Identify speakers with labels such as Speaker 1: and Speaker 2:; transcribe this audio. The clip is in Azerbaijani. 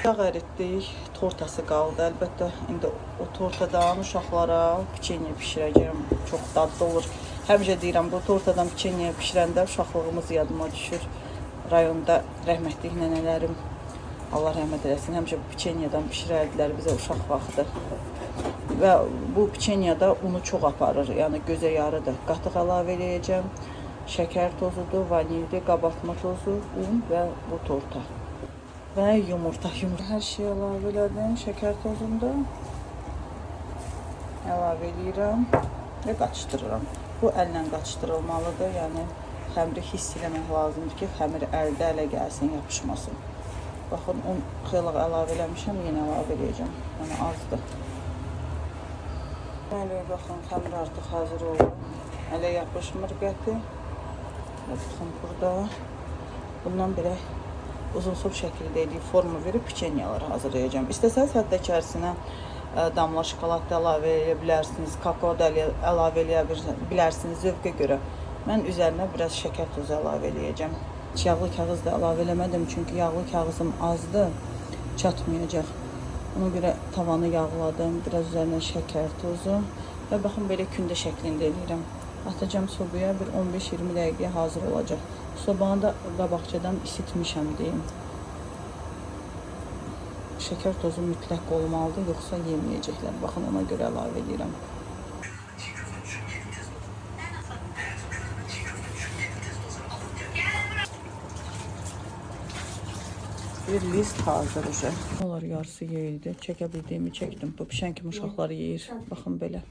Speaker 1: Yağ əritdik, tortası qaldı. Əlbəttə, indi o tortadan uşaqlara piçenya bişirəcəyəm. Çox dadlı olur. Həmişə deyirəm, bu tortadan piçenya bişirəndə uşaqlığımız yadıma düşür. Rayonda rəhmətlik nənələrim, Allah rəhmət eləsin, həmişə bu piçenyadan bişirərdilər bizə uşaq vaxtı. Və bu piçenyada unu çox aparır, yəni gözə yarıdır. Qatıq əlavə eləyəcəm, şəkər tozudur, vanildir, qabartma tozu, un və bu torta. Və yumurta, yumurta hər şeyi əlavə elədim, şəkər tozunu da əlavə eləyirəm və qaçışdırıram. Bu əllə qaçışdırılmalıdır, yəni xəmiri hiss eləmək lazımdır ki, xəmir əldə ələ gəlsin, yapışmasın. Baxın, un xeyli əlavə eləmişəm, yenə əlavə eləyəcəm. Yəni azdır. Bəli, baxın, xəmir artıq hazır oldu. Ələ yapışmır qəti. Və baxın, burada bundan belə uzunsov şəkildə eləyib forma verib piçenyalar hazırlayacağam. İstəsəniz hətta içərisinə damla şokolad da əlavə eləyə bilərsiniz, kakao da əlavə eləyə bilərsiniz zövqə görə. Mən üzərinə biraz şəkər tozu əlavə eləyəcəm. Heç yağlı kağız da əlavə eləmədim, çünki yağlı kağızım azdır, çatmayacaq. Ona görə tavanı yağladım, biraz üzərinə şəkər tozu və baxın belə kündə şəklində eləyirəm. Atacağım sobaya, bir 15-20 dəqiqəyə hazır olacaq. Sobanı da qabaqcadan isitmişəm deyim. Şəkər tozu mütləq olmalıdır, yoxsa yeməyəcəklər. Baxın ona görə əlavə eləyirəm. Bir list hazır uje. Onlar yarısı yeyildi. Çəkə bildiyimi çəkdim. Bu pişən kimi uşaqlar yeyir. Baxın belə.